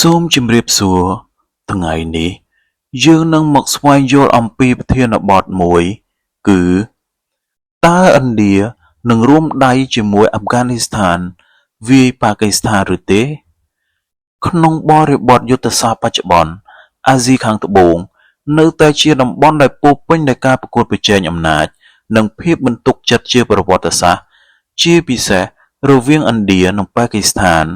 សូមជម្រាបសួរ ថ្ងៃនេះយើងនឹងមកស្វែងយល់អំពីប្រធានបទមួយ គឺ តើឥណ្ឌានឹងរួមដៃជាមួយអាហ្វហ្គានីស្ថានវាយប៉ាគីស្ថានឬទេ? ក្នុងបរិបទយុទ្ធសាស្ត្របច្ចុប្បន្ន អាស៊ីខាងត្បូងនៅតែជាតំបន់ដែលពោរពេញដោយការប្រកួតប្រជែងអំណាច និងភាពមិនទុកចិត្តជាប្រវត្តិសាស្ត្រ ជាពិសេសរវាងឥណ្ឌានិងប៉ាគីស្ថាន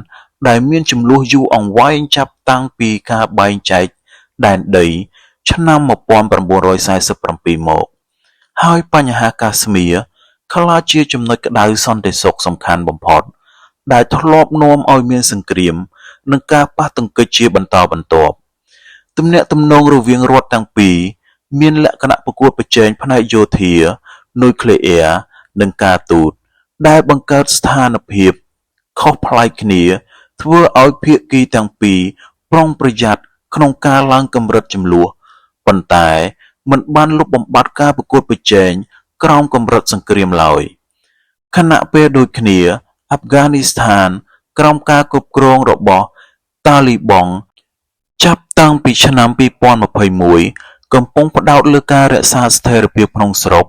ដែលមានជម្លោះយូរអង្វែងចាប់តាំងពីការបែងចែកដែនដីឆ្នាំ1947មក ហើយបញ្ហាកាស្មៀរក្លាយជាចំណុចក្តៅសន្តិសុខសំខាន់បំផុត ដែលធ្លាប់នាំឲ្យមានសង្គ្រាម និងការប៉ះទង្គិចជាបន្តបន្ទាប់ ទំនាក់ទំនងរវាងរដ្ឋទាំងពីរមានលក្ខណៈប្រកួតប្រជែងផ្នែកយោធា នុយក្លេអ៊ែរ និងការទូត ដែលបង្កើតស្ថានភាពខុសប្លែកគ្នា ធ្វើឲ្យភាគីទាំងពីរប្រុងប្រយ័ត្នក្នុងការឡើងកម្រិតជម្លោះ ប៉ុន្តែមិនបានលុបបំបាត់ការប្រកួតប្រជែងក្រោមកម្រិតសង្គ្រាមឡើយ ខណៈពេលដូចគ្នា អាហ្វហ្គានីស្ថានក្រោមការគ្រប់គ្រងរបស់តាលីបង់ចាប់តាំងពីឆ្នាំ2021កំពុងផ្ដោតលើការរក្សាស្ថិរភាពក្នុងស្រុក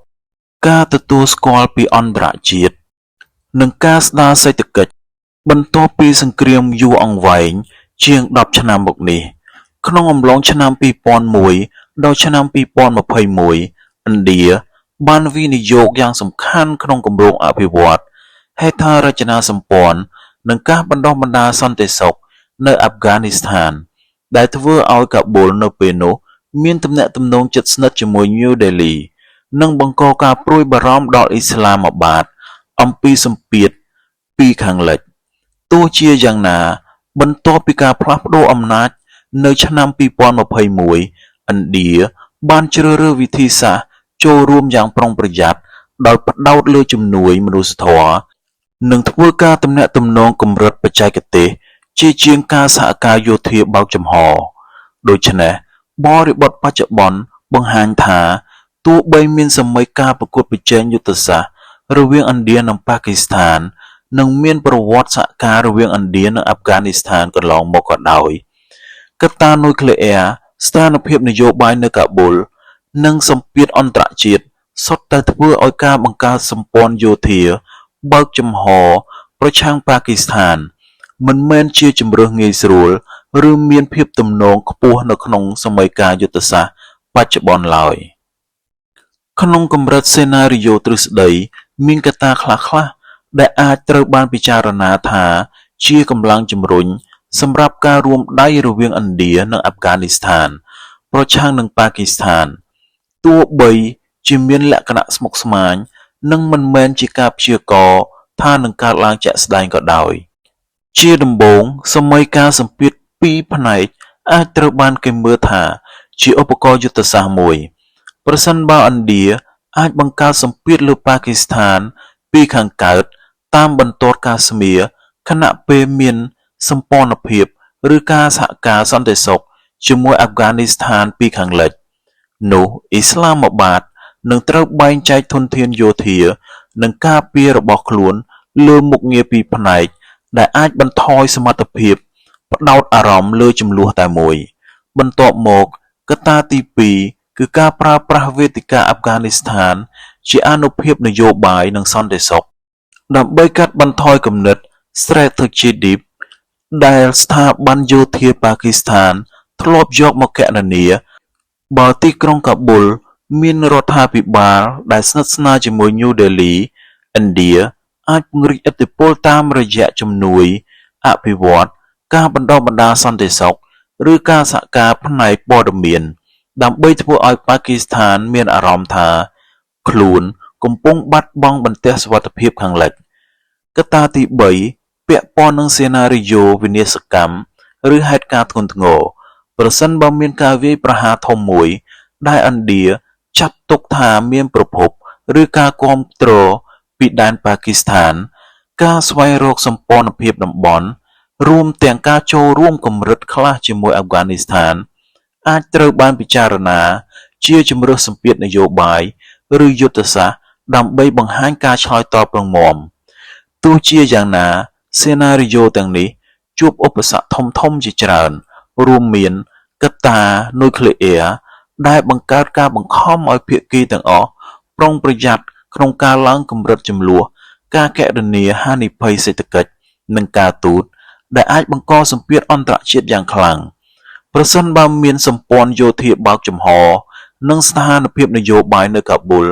ការទទួលស្គាល់ពីអន្តរជាតិ និងការស្ដារសេដ្ឋកិច្ច បន្ទាប់ពីសង្គ្រាមយូរអង្វែងជាង10ឆ្នាំមកនេះ ក្នុងអំឡុងឆ្នាំ2001ដល់ឆ្នាំ2021ឥណ្ឌាបានវិនិយោគយ៉ាងសំខាន់ក្នុងគម្រោងអភិវឌ្ឍន៍ ហេដ្ឋារចនាសម្ព័ន្ធ និងការបណ្ដុះបណ្ដាលសន្តិសុខនៅអាហ្វហ្គានីស្ថាន ដែលធ្វើឲ្យកាប៊ុលនៅពេលនោះមានទំនាក់ទំនងជិតស្និទ្ធជាមួយញូដេលី និងបង្កការព្រួយបារម្ភដល់អ៊ីស្លាមាបាតអំពីសម្ពាធពីខាងលិច ទោះជាយ៉ាងណា បន្ទាប់ពីការផ្លាស់ប្ដូរអំណាចនៅឆ្នាំ2021ឥណ្ឌាបានជ្រើសរើសវិធីសាស្ត្រចូលរួមយ៉ាងប្រុងប្រយ័ត្នដោយផ្ដោតលើជំនួយមនុស្សធម៌ និងធ្វើការទំនាក់ទំនងកម្រិតបច្ចេកទេសជាជាងការសហការយោធាបើកចំហ ដូច្នេះ បរិបទបច្ចុប្បន្នបង្ហាញថា ទោះបីមានសមីការប្រកួតប្រជែងយុទ្ធសាស្ត្ររវាងឥណ្ឌានិងប៉ាគីស្ថាន និងមានប្រវត្តិសហការរវាងឥណ្ឌានិងអាហ្វហ្គានីស្ថានកន្លងមកក៏ដោយ កត្តានុយក្លេអ៊ែរ ស្ថានភាពនយោបាយនៅកាប៊ុល និងសម្ពាធអន្តរជាតិសុទ្ធតែធ្វើឲ្យការបង្កើតសម្ព័ន្ធយោធាបើកចំហប្រឆាំងប៉ាគីស្ថាន មិនមែនជាជម្រើសងាយស្រួល ឬមានភាពទំនងខ្ពស់នៅក្នុងសម័យកាលយុទ្ធសាស្ត្របច្ចុប្បន្នឡើយ ក្នុងកម្រិតសេណារីយ៉ូទ្រឹស្ដី មានកត្តាខ្លះៗដែលអាចត្រូវបានពិចារណាថាជាកម្លាំងជំរុញសម្រាប់ការរួមដៃរវាងឥណ្ឌានិងអាហ្វហ្គានីស្ថាន ប្រឆាំងនឹងប៉ាគីស្ថាន ទោះបីជាមានលក្ខណៈស្មុគស្មាញ និងមិនមែនជាការព្យាករណ៍ថានឹងកើតឡើងជាក់ស្ដែងក៏ដោយ ជាដំបូង សមីការសម្ពាធពីរផ្នែកអាចត្រូវបានគេមើលថាជាឧបករណ៍យុទ្ធសាស្ត្រមួយ ប្រសិនបើឥណ្ឌាអាចបង្កើតសម្ពាធលើប៉ាគីស្ថានពីខាងកើតតាមបន្ទាត់កាស្មៀរខណៈពេលមានសម្ព័ន្ធភាពឬការសហការសន្តិសុខជាមួយអាហ្វហ្គានីស្ថានពីខាងលិច នោះអ៊ីស្លាមាបាតនឹងត្រូវបែងចែកធនធានយោធា និងការពាររបស់ខ្លួនលើមុខងារពីរផ្នែក ដែលអាចបន្ថយសមត្ថភាពផ្ដោតអារម្មណ៍លើជម្លោះតែមួយ បន្ទាប់មក កត្តាទីពីរគឺការប្រើប្រាស់វេទិកាអាហ្វហ្គានីស្ថានជាអានុភាពនយោបាយនិងសន្តិសុខ ដើម្បីកាត់បន្ថយគំនិត Strategic Depth ដែលស្ថាប័នយោធាប៉ាគីស្ថានធ្លាប់យកមកគណនា បើទីក្រុងកាប៊ុលមានរដ្ឋាភិបាលដែលស្និទ្ធស្នាលជាមួយញូដេលី ឥណ្ឌាអាចពង្រីកឥទ្ធិពលតាមរយៈជំនួយអភិវឌ្ឍន៍ ការបណ្ដុះបណ្ដាលសន្តិសុខ ឬការសហការផ្នែកព័ត៌មាន ដើម្បីធ្វើឲ្យប៉ាគីស្ថានមានអារម្មណ៍ថាខ្លួនកំពុងបាត់បង់បន្ទះសុវត្ថិភាពខាងលិច កត្តាទី3ពាក់ព័ន្ធនឹងសេណារីយ៉ូវិនាសកម្មឬហេតុការណ៍ធ្ងន់ធ្ងរ ប្រសិនបើមានការវាយប្រហារធំមួយ ដែលឥណ្ឌាចាត់ទុកថាមានប្រភព ឬការគាំទ្រពីដែនប៉ាគីស្ថាន ការស្វែងរកសម្ព័ន្ធភាពតំបន់ រួមទាំងការចូលរួមកម្រិតខ្លះជាមួយអាហ្វហ្គានីស្ថាន អាចត្រូវបានពិចារណាជាជម្រើសសម្ពាធនយោបាយ ឬយុទ្ធសាស្ត្រដើម្បីបង្ហាញការឆ្លើយតបរឹងមាំ ទោះជាយ៉ាងណា សេណារីយ៉ូទាំងនេះជួបឧបសគ្គធំៗជាច្រើន រួមមានកត្តានុយក្លេអ៊ែរដែលបង្កើតការបង្ខំឲ្យភាគីទាំងអស់ប្រុងប្រយ័ត្នក្នុងការឡើងកម្រិតជម្លោះការគណនាហានិភ័យសេដ្ឋកិច្ចនិងការទូតដែលអាចបង្កសម្ពាធអន្តរជាតិយ៉ាងខ្លាំងប្រសិនបើមានសម្ព័ន្ធយោធាបើកចំហនិងស្ថានភាពនយោបាយនៅកាប៊ុល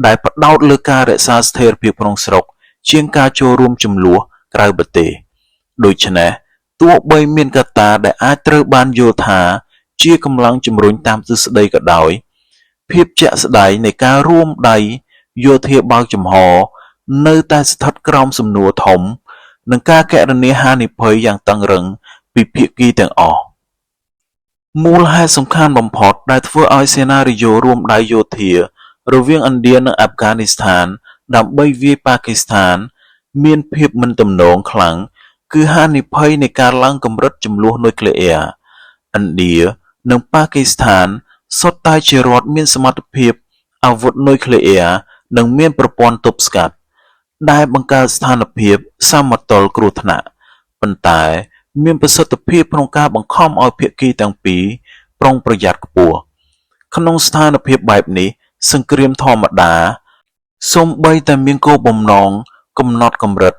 ដែលផ្ដោតលើការរក្សាស្ថិរភាពក្នុងស្រុកជាងការចូលរួមជម្លោះក្រៅប្រទេសដូច្នេះទោះបីមានកត្តាដែលអាចត្រូវបានយល់ថាជាកម្លាំងជំរុញតាមទ្រឹស្ដីក៏ដោយភាពជាក់ស្ដែងនៃការរួមដៃយោធាបើកចំហនៅតែស្ថិតក្រោមសំណួរធំនិងការគណនាហានិភ័យយ៉ាងតឹងរឹងពីភាគីទាំងអស់មូលហេតុសំខាន់បំផុតដែលធ្វើឲ្យសេណារីយ៉ូរួមដៃយោធារវាងឥណ្ឌានិងអាហ្វហ្គានីស្ថានដើម្បីវាយប៉ាគីស្ថានមានភាពមិនទំនងខ្លាំងគឺហានិភ័យនៃការឡើងកម្រិតជម្លោះនុយក្លេអ៊ែរឥណ្ឌានិងប៉ាគីស្ថានសុទ្ធតែជារដ្ឋមានសមត្ថភាពអាវុធនុយក្លេអ៊ែរនិងមានប្រព័ន្ធទប់ស្កាត់ដែលបង្កើតស្ថានភាពសមតុល្យគ្រោះថ្នាក់ប៉ុន្តែមានប្រសិទ្ធភាពក្នុងការបង្ខំឲ្យភាគីទាំងពីរប្រុងប្រយ័ត្នខ្ពស់ក្នុងស្ថានភាពបែបនេះសង្គ្រាមធម្មតាសូម្បីតែមានគោលបំណងកំណត់កម្រិត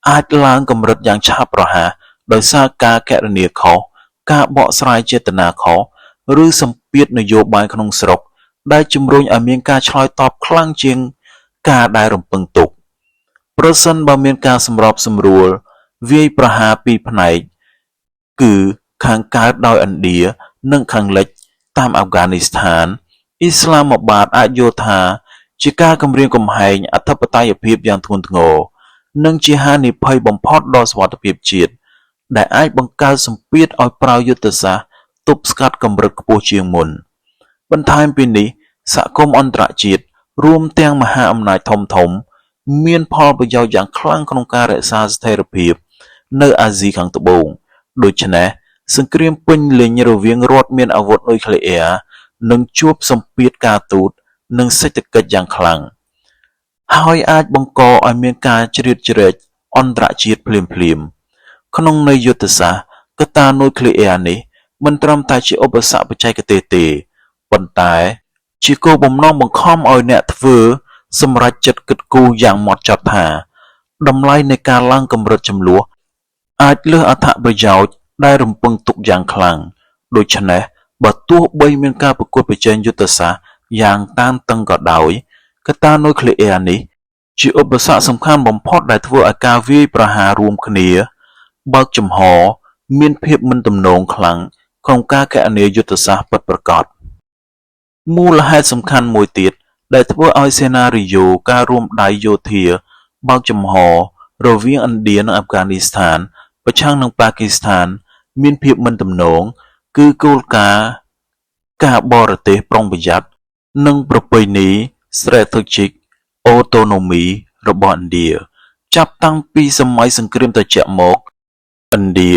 អាចឡើងកម្រិតយ៉ាងឆាប់រហ័សដោយសារការគណនាខុសការបកស្រាយចេតនាខុសឬសម្ពាធនយោបាយក្នុងស្រុកដែលជំរុញឲ្យមានការឆ្លើយតបខ្លាំងជាងការដែលរំពឹងទុកប្រសិនបើមានការសម្របសម្រួលវាយប្រហារពីរផ្នែកគឺខាងកើតដោយឥណ្ឌានិងខាងលិចតាមអាហ្វហ្គានីស្ថានអ៊ីស្លាមាបាតអាចយល់ថាជាការគំរាមកំហែងអធិបតេយ្យភាពយ៉ាងធ្ងន់ធ្ងរនិងជាហានិភ័យបំផុតដល់សុវត្ថិភាពជាតិដែលអាចបង្កើតសម្ពាធឲ្យប្រើយុទ្ធសាស្ត្រទប់ស្កាត់កម្រិតខ្ពស់ជាងមុនបន្ថែមពីនេះសហគមន៍អន្តរជាតិរួមទាំងមហាអំណាចធំៗមានផលប្រយោជន៍យ៉ាងខ្លាំងក្នុងការរក្សាស្ថិរភាពនៅអាស៊ីខាងត្បូងដូច្នេះសង្គ្រាមពេញលេញរវាងរដ្ឋមានអាវុធនុយក្លេអ៊ែរនឹងជួបសម្ពាធការទូតនិងសេដ្ឋកិច្ចយ៉ាងខ្លាំងហើយអាចបង្កឲ្យមានការជ្រៀតជ្រែកអន្តរជាតិភ្លាមៗក្នុងន័យយុទ្ធសាស្ត្រកត្តានុយក្លេអ៊ែរនេះមិនត្រឹមតែជាឧបសគ្គបច្ចេកទេសទេប៉ុន្តែជាគោលបំណងបង្ខំឲ្យអ្នកធ្វើសម្រេចចិត្តគិតគូរយ៉ាងហ្មត់ចត់ថាតម្លៃនៃការឡើងកម្រិតជម្លោះអាចលើសអត្ថប្រយោជន៍ដែលរំពឹងទុកយ៉ាងខ្លាំងដូច្នេះបើទោះបីមានការប្រកួតប្រជែងយុទ្ធសាស្ត្រយ៉ាងតានតឹងក៏ដោយកត្តានុយក្លេអ៊ែរនេះជាឧបសគ្គសំខាន់បំផុតដែលធ្វើឲ្យការវាយប្រហាររួមគ្នាបើកចំហមានភាពមិនទំនងខ្លាំងក្នុងការគណនាយុទ្ធសាស្ត្រពិតប្រាកដមូលហេតុសំខាន់មួយទៀតដែលធ្វើឲ្យសេណារីយ៉ូការរួមដៃយោធាបើកចំហរវាងឥណ្ឌានិងអាហ្វហ្គានីស្ថានប្រឆាំងនឹងប៉ាគីស្ថានមានភាពមិនទំនងគឺគោលការណ៍ការបរទេសប្រុងប្រយ័ត្ននិងប្រពៃណី Strategic Autonomy របស់ឥណ្ឌាចាប់តាំងពីសម័យសង្គ្រាមត្រជាក់មកឥណ្ឌា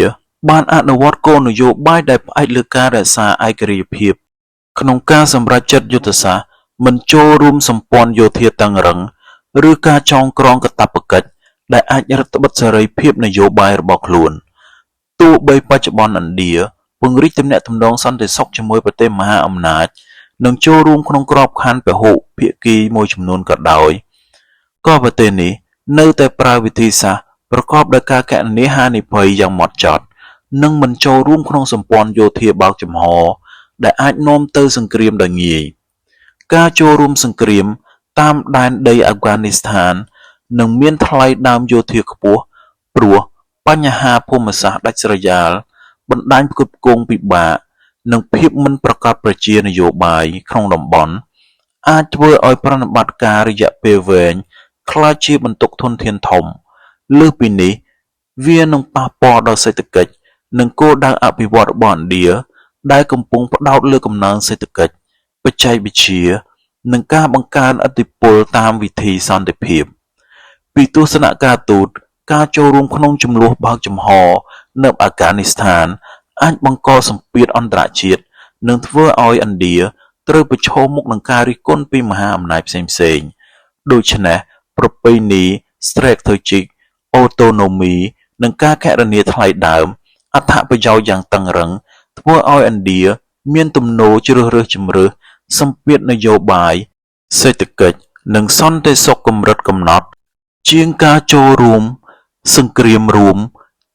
បានអនុវត្តគោលនយោបាយដែលផ្អែកលើការរក្សាឯករាជ្យភាពក្នុងការសម្រេចចិត្តយុទ្ធសាស្ត្រមិនចូលរួមសម្ព័ន្ធយោធាតឹងរឹងឬការចងក្រងកាតព្វកិច្ចដែលអាចរឹតត្បិតសេរីភាពនយោបាយរបស់ខ្លួនទោះបីបច្ចុប្បន្នឥណ្ឌាពង្រីកទំនាក់ទំនងសន្តិសុខជាមួយប្រទេសមហាអំណាចនិងចូលរួមក្នុងក្របខ័ណ្ឌពហុភាគីមួយចំនួនក៏ដោយក៏ប្រទេសនេះនៅតែប្រើវិធីសាស្ត្រប្រកបដោយការគណនាហានិភ័យយ៉ាងហ្មត់ចត់និងមិនចូលរួមក្នុងសម្ព័ន្ធយោធាបើកចំហដែលអាចនាំទៅសង្គ្រាមដោយងាយការចូលរួមសង្គ្រាមតាមដែនដីអាហ្វហ្គានីស្ថាននឹងមានថ្លៃដើមយោធាខ្ពស់ព្រោះបញ្ហាភូមិសាស្ត្រដាច់ស្រយាលបណ្ដាញផ្គត់ផ្គង់ពិបាកនិងភាពមិនប្រាកដប្រជានយោបាយក្នុងតំបន់អាចធ្វើឲ្យប្រតិបត្តិការរយៈពេលវែងក្លាយជាបន្ទុកធនធានធំលើសពីនេះវានឹងប៉ះពាល់ដល់សេដ្ឋកិច្ចនិងគោលដៅអភិវឌ្ឍន៍របស់ឥណ្ឌាដែលកំពុងផ្ដោតលើកំណើនសេដ្ឋកិច្ចបច្ចេកវិទ្យានិងការបង្កើនឥទ្ធិពលតាមវិធីសន្តិភាពពីទស្សនៈការទូតការចូលរួមក្នុងជម្លោះបើកចំហនៅអាហ្វហ្គានីស្ថានអាចបង្កសម្ពាធអន្តរជាតិនិងធ្វើឲ្យឥណ្ឌាត្រូវប្រឈមមុខនឹងការរិះគន់ពីមហាអំណាចផ្សេងៗដូច្នេះប្រពៃណី Strategic Autonomy និងការគណនាថ្លៃដើមអត្ថប្រយោជន៍យ៉ាងតឹងរឹង ធ្វើឲ្យឥណ្ឌាមានទំនោរជ្រើសរើសជម្រើសសម្ពាធនយោបាយ សេដ្ឋកិច្ច និងសន្តិសុខកម្រិតកំណត់ ជាងការចូលរួមសង្គ្រាមរួម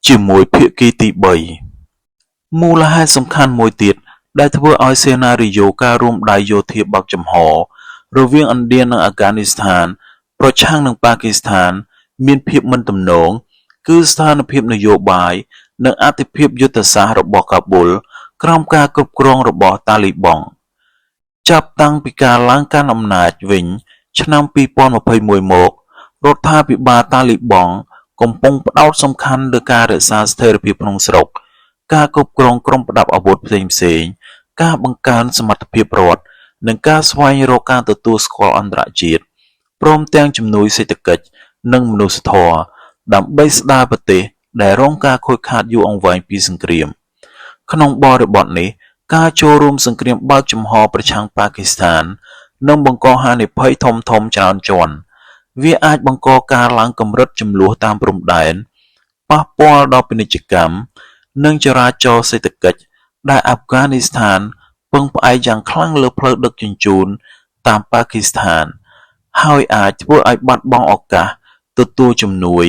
ជាមួយភាគីទីបី។ មូលហេតុសំខាន់មួយទៀតដែលធ្វើឲ្យសេណារីយ៉ូការរួមដៃយោធាបើកចំហរវាងឥណ្ឌានិងអាហ្វហ្គានីស្ថានប្រឆាំងនឹងប៉ាគីស្ថានមានភាពមិនទំនង គឺស្ថានភាពនយោបាយនិងអាទិភាពយុទ្ធសាស្ត្ររបស់កាប៊ុលក្រោមការគ្រប់គ្រងរបស់តាលីបង់។ ចាប់តាំងពីការឡើងកាន់អំណាចវិញឆ្នាំ2021មក រដ្ឋាភិបាលតាលីបង់កំពុងផ្ដោតសំខាន់លើការរក្សាស្ថិរភាពក្នុងស្រុក ការគ្រប់គ្រងក្រុមប្រដាប់អាវុធផ្សេងៗ ការបង្កើនសមត្ថភាពរដ្ឋ និងការស្វែងរកការទទួលស្គាល់អន្តរជាតិ ព្រមទាំងជំនួយសេដ្ឋកិច្ច និងមនុស្សធម៌ដើម្បីស្ដារប្រទេសដែលរងការខូចខាតយូរអង្វែងពីសង្គ្រាម។ ក្នុងបរិបទនេះ ការចូលរួមសង្គ្រាមបើកចំហប្រឆាំងប៉ាគីស្ថាននឹងបង្កហានិភ័យធំៗច្រើនជាន់។ វាអាចបង្កការឡើងកម្រិតជម្លោះតាមព្រំដែន ប៉ះពាល់ដល់ពាណិជ្ជកម្ម និងចរាចរណ៍សេដ្ឋកិច្ចដែលអាហ្វហ្គានីស្ថានពឹងផ្អែកយ៉ាងខ្លាំងលើផ្លូវដឹកជញ្ជូនតាមប៉ាគីស្ថាន ហើយអាចធ្វើឲ្យបាត់បង់ឱកាសទទួលជំនួយ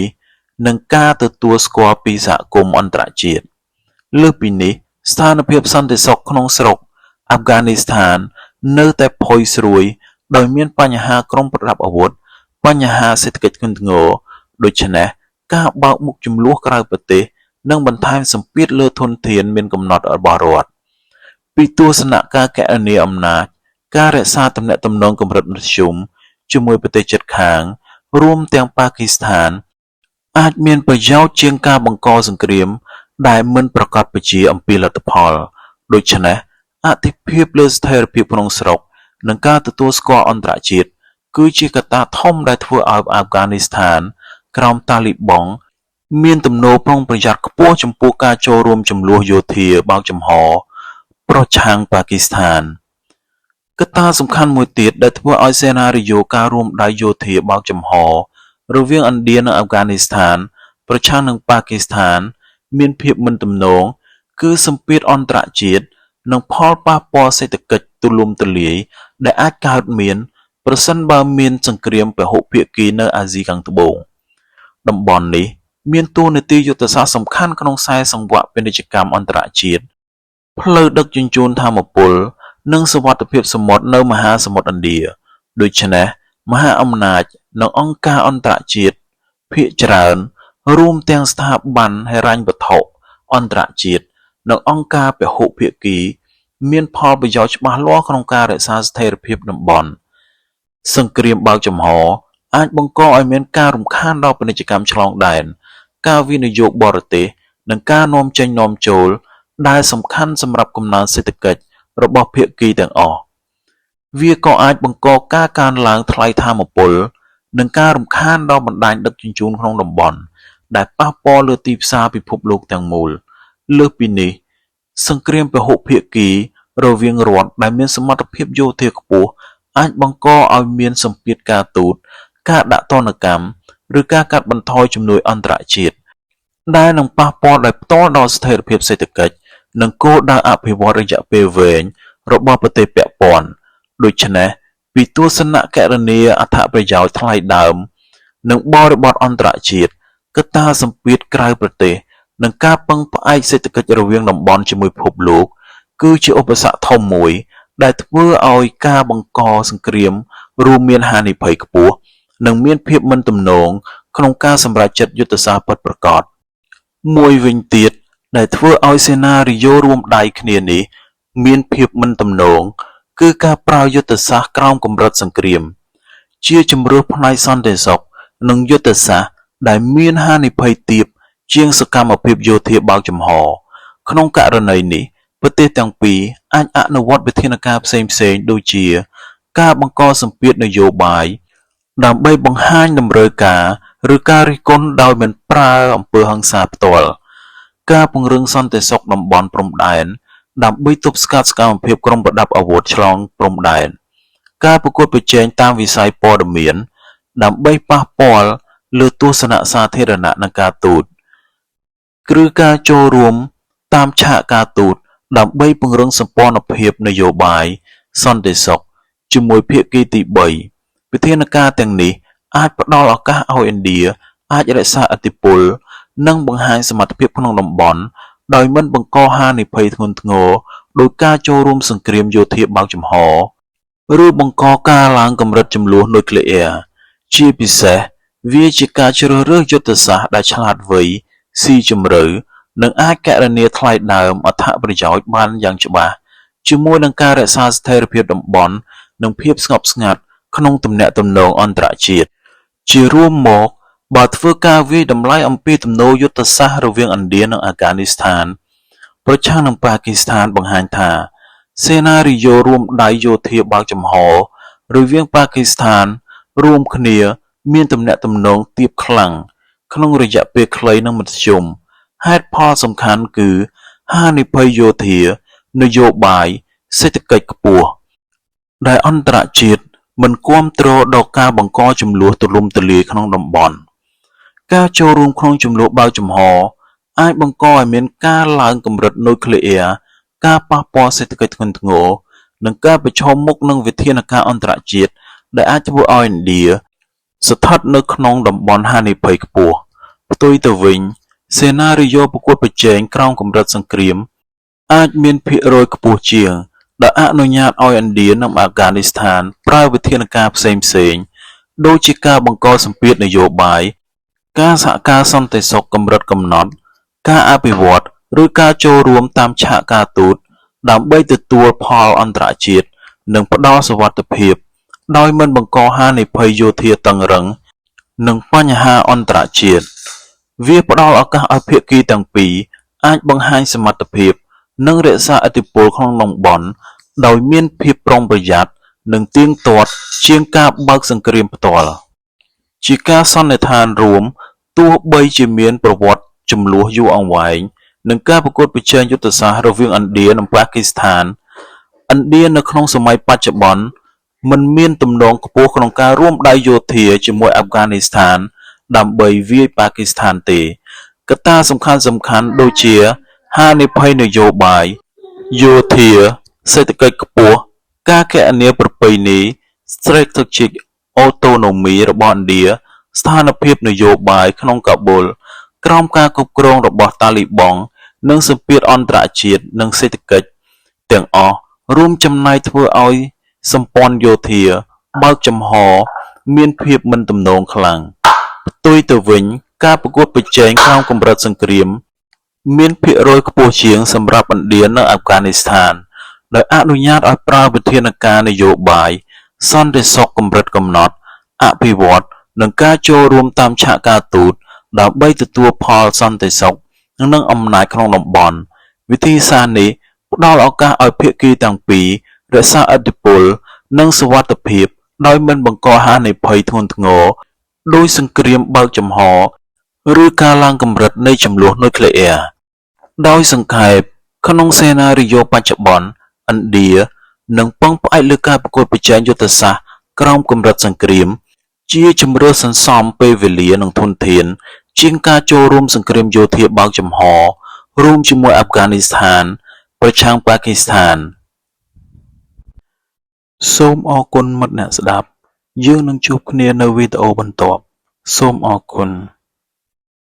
និងការទទួលស្គាល់ពីសហគមន៍អន្តរជាតិ។ លើសពីនេះ ស្ថានភាពសន្តិសុខក្នុងស្រុកអាហ្វហ្គានីស្ថាននៅតែផុយស្រួយដោយមានបញ្ហាក្រុមប្រដាប់អាវុធ បញ្ហាសេដ្ឋកិច្ចធ្ងន់ធ្ងរ ដូច្នេះការបើកមុខជម្លោះក្រៅប្រទេសនឹងបន្ថែមសម្ពាធលើធនធានមានកំណត់របស់រដ្ឋ។ ពីទស្សនៈការគណនាអំណាច ការរក្សាទំនាក់ទំនងកម្រិតមធ្យមជាមួយប្រទេសជិតខាង រួមទាំងប៉ាគីស្ថាន អាចមានប្រយោជន៍ជាងការបង្កសង្គ្រាមដែលមិនប្រាកដប្រជាអំពីលទ្ធផល ដូច្នេះអាទិភាពលើស្ថិរភាពក្នុងស្រុក និងការទទួលស្គាល់អន្តរជាតិ គឺជាកត្តាធំដែលធ្វើឲ្យអាហ្វហ្គានីស្ថានក្រោមតាលីបង់មានទំនោរប្រុងប្រយ័ត្នខ្ពស់ចំពោះការចូលរួមជម្លោះយោធាបើកចំហប្រឆាំងប៉ាគីស្ថាន។ កត្តាសំខាន់មួយទៀតដែលធ្វើឲ្យសេណារីយ៉ូការរួមដៃយោធាបើកចំហរវាងឥណ្ឌានិងអាហ្វហ្គានីស្ថានប្រឆាំងនឹងប៉ាគីស្ថានមានភាពមិនទំនង គឺសម្ពាធអន្តរជាតិ និងផលប៉ះពាល់សេដ្ឋកិច្ចទូលំទូលាយដែលអាចកើតមាន ប្រសិនបើមានសង្គ្រាមពហុភាគីនៅអាស៊ីខាងត្បូង។ តំបន់នេះមានតួនាទីយុទ្ធសាស្ត្រសំខាន់ក្នុងខ្សែសង្វាក់ពាណិជ្ជកម្មអន្តរជាតិ ផ្លូវដឹកជញ្ជូនថាមពល និងសុវត្ថិភាពសមុទ្រនៅមហាសមុទ្រឥណ្ឌា ដូច្នេះមហាអំណាច និងអង្គការអន្តរជាតិភាគច្រើន រួមទាំងស្ថាប័នហិរញ្ញវត្ថុអន្តរជាតិ និងអង្គការពហុភាគី មានផលប្រយោជន៍ច្បាស់លាស់ក្នុងការរក្សាស្ថិរភាពតំបន់។ សង្គ្រាមបើកចំហអាចបង្កឲ្យមានការរំខានដល់ពាណិជ្ជកម្មឆ្លងដែន ការវិនិយោគបរទេស និងការនាំចេញនាំចូល ដែលសំខាន់សម្រាប់កំណើនសេដ្ឋកិច្ចរបស់ភាគីទាំងអស់។ វាក៏អាចបង្កការកើនឡើងថ្លៃថាមពល និងការរំខានដល់បណ្ដាញដឹកជញ្ជូនក្នុងតំបន់ ដែលប៉ះពាល់លើទីផ្សារពិភពលោកទាំងមូល។ លើសពីនេះ សង្គ្រាមពហុភាគីរវាងរដ្ឋដែលមានសមត្ថភាពយោធាខ្ពស់អាចបង្កឲ្យមានសម្ពាធការទូត ការដាក់ទណ្ឌកម្ម ឬការកាត់បន្ថយជំនួយអន្តរជាតិ ដែលនឹងប៉ះពាល់ដោយផ្ទាល់ដល់ស្ថិរភាពសេដ្ឋកិច្ច និងគោលដៅអភិវឌ្ឍន៍រយៈពេលវែងរបស់ប្រទេសពាក់ព័ន្ធ។ ដូច្នេះ ពីទស្សនៈគណនាអត្ថប្រយោជន៍ថ្លៃដើម និងបរិបទអន្តរជាតិ កត្តាសម្ពាធក្រៅប្រទេស និងការពឹងផ្អែកសេដ្ឋកិច្ចរវាងតំបន់ជាមួយពិភពលោក គឺជាឧបសគ្គធំមួយដែលធ្វើឲ្យការបង្កសង្គ្រាមរួមមានហានិភ័យខ្ពស់ និងមានភាពមិនទំនងក្នុងការសម្រេចចិត្តយុទ្ធសាស្ត្រពិតប្រាកដ។ មួយវិញទៀតដែលធ្វើឲ្យសេណារីយ៉ូរួមដៃគ្នានេះមានភាពមិនទំនង គឺការប្រើយុទ្ធសាស្ត្រក្រោមកម្រិតសង្គ្រាម ជាជម្រើសផ្នែកសន្តិសុខ និងយុទ្ធសាស្ត្រដែលមានហានិភ័យទាបជាងសកម្មភាពយោធាបើកចំហ។ ក្នុងករណីនេះ ប្រទេសទាំងពីរអាចអនុវត្តវិធានការផ្សេងៗដូចជា ការបង្កសម្ពាធនយោបាយដើម្បីបង្ហាញតម្រូវការ ឬការរិះគន់ដោយមិនប្រើអំពើហិង្សាផ្ទាល់ ការពង្រឹងសន្តិសុខតំបន់ព្រំដែនដើម្បីទប់ស្កាត់សកម្មភាពក្រុមប្រដាប់អាវុធឆ្លងព្រំដែន ការប្រកួតប្រជែងតាមវិស័យព័ត៌មានដើម្បីប៉ះពាល់លើទស្សនៈសាធារណៈនិងការទូត ឬការចូលរួមតាមឆាកការទូត ដើម្បីពង្រឹងសម្ព័ន្ធភាពនយោបាយសន្តិសុខជាមួយភាគីទីបី វិធានការទាំងនេះអាចផ្ដល់ឱកាសឲ្យឥណ្ឌាអាចរក្សាឥទ្ធិពល និងបង្ហាញសមត្ថភាពក្នុងតំបន់ ដោយមិនបង្កហានិភ័យធ្ងន់ធ្ងរដូចការចូលរួមសង្គ្រាមយោធាបើកចំហ ឬបង្កការឡើងកម្រិតជម្លោះនុយក្លេអ៊ែរ ជាពិសេសវាជាការជ្រើសរើសយុទ្ធសាស្ត្រដែលឆ្លាតវៃ ស៊ីជម្រៅ និងអាចគណនាថ្លៃដើមអត្ថប្រយោជន៍បានយ៉ាងច្បាស់ ជាមួយនឹងការរក្សាស្ថិរភាពតំបន់ និងភាពស្ងប់ស្ងាត់ក្នុងទំនាក់ទំនងអន្តរជាតិ ជារួមមក បើធ្វើការវាយតម្លៃអំពីទំនោរយុទ្ធសាស្ត្ររវាងឥណ្ឌានិងអាហ្វហ្គានីស្ថានប្រឆាំងនឹងប៉ាគីស្ថានបង្ហាញថា សេណារីយ៉ូរួមដៃយោធាបើកចំហរវាងប៉ាគីស្ថានរួមគ្នាមានទំនាក់ទំនងទាបខ្លាំងក្នុងរយៈពេលខ្លីនិងមធ្យម ហេតុផលសំខាន់គឺហានិភ័យយោធា នយោបាយ សេដ្ឋកិច្ចខ្ពស់ ដែលអន្តរជាតិមិនគាំទ្រដល់ការបង្កជម្លោះទូលំទូលាយក្នុងតំបន់ ការចូលរួមក្នុងជម្លោះបើកចំហអាចបង្កឲ្យមានការឡើងកម្រិតនុយក្លេអ៊ែរ ការប៉ះពាល់សេដ្ឋកិច្ចធ្ងន់ធ្ងរ និងការប្រឈមមុខនឹងវិធានការអន្តរជាតិដែលអាចធ្វើឲ្យឥណ្ឌាស្ថិតនៅក្នុងតំបន់ហានិភ័យខ្ពស់ ផ្ទុយទៅវិញ សេណារីយ៉ូប្រកួតប្រជែងក្រោមកម្រិតសង្គ្រាមអាចមានភាគរយខ្ពស់ជាង ដែលអនុញ្ញាតឲ្យឥណ្ឌានិងអាហ្វហ្គានីស្ថានប្រើវិធានការផ្សេងៗ ដូចជាការបង្កសម្ពាធនយោបាយ ការសហការសន្តិសុខកម្រិតកំណត់ ការអភិវឌ្ឍន៍ ឬការចូលរួមតាមឆាកការទូត ដើម្បីទទួលផលអន្តរជាតិ និងផ្ដល់សុវត្ថិភាព ដោយមិនបង្កហានិភ័យយោធាតឹងរ៉ឹង និងបញ្ហាអន្តរជាតិ វាផ្ដល់ឱកាសឲ្យភាគីទាំងពីរអាចបង្ហាញសមត្ថភាព និងរក្សាឥទ្ធិពលក្នុងតំបន់ដោយមានភាពប្រុងប្រយ័ត្ន និងទៀងទាត់ជាងការបើកសង្គ្រាមផ្ទាល់ ជាការសន្និដ្ឋានរួម ទោះបីជាមានប្រវត្តិជម្លោះយូរអង្វែង និងការប្រកួតប្រជែងយុទ្ធសាស្ត្ររវាងឥណ្ឌានិងប៉ាគីស្ថាន ឥណ្ឌានៅក្នុងសម័យបច្ចុប្បន្នមិនមានទំនោរខ្ពស់ក្នុងការរួមដៃយោធាជាមួយអាហ្វហ្គានីស្ថានដើម្បីវាយប៉ាគីស្ថានទេ កត្តាសំខាន់ៗដូចជា ហានិភ័យនយោបាយ យោធា សេដ្ឋកិច្ចខ្ពស់ ការគណនាប្រពៃណី Strategic Autonomy របស់ឥណ្ឌា ស្ថានភាពនយោបាយក្នុងកាប៊ុលក្រោមការគ្រប់គ្រងរបស់តាលីបង់ និងសម្ពាធអន្តរជាតិនិងសេដ្ឋកិច្ច ទាំងអស់រួមចំណែកធ្វើឲ្យសម្ព័ន្ធយោធាបើកចំហមានភាពមិនទំនងខ្លាំង ផ្ទុយទៅវិញ ការប្រកួតប្រជែងក្រោមកម្រិតសង្គ្រាមមានភាគរយខ្ពស់ជាងសម្រាប់ឥណ្ឌានិងអាហ្វហ្គានីស្ថាន ដោយអនុញ្ញាតឲ្យប្រើវិធានការនយោបាយ សន្តិសុខកម្រិតកំណត់ អភិវឌ្ឍន៍ និងការចូលរួមតាមឆាកការទូត ដើម្បីទទួលផលសន្តិសុខ និងអំណាចក្នុងតំបន់ វិធីសាស្ត្រនេះផ្ដល់ឱកាសឲ្យភាគីទាំងពីររក្សាឥទ្ធិពល និងសុវត្ថិភាពដោយមិនបង្កហានិភ័យធ្ងន់ធ្ងរដូចសង្គ្រាមបើកចំហ ឬការឡើងកម្រិតនៃជម្លោះនុយក្លេអ៊ែរ ដោយសង្ខេប ក្នុងសេណារីយ៉ូបច្ចុប្បន្ន ឥណ្ឌានឹងពឹងផ្អែកលើការប្រកួតប្រជែងយុទ្ធសាស្ត្រក្រោមកម្រិតសង្គ្រាម ជាជម្រើសសន្សំពេលវេលានិងធនធាន ជាងការចូលរួមសង្គ្រាមយោធាបើកចំហរួមជាមួយអាហ្វហ្គានីស្ថានប្រឆាំងប៉ាគីស្ថាន សូមអរគុណមិត្តអ្នកស្ដាប់ យើងនឹងជួបគ្នានៅវីដេអូបន្ទាប់ សូមអរគុណ។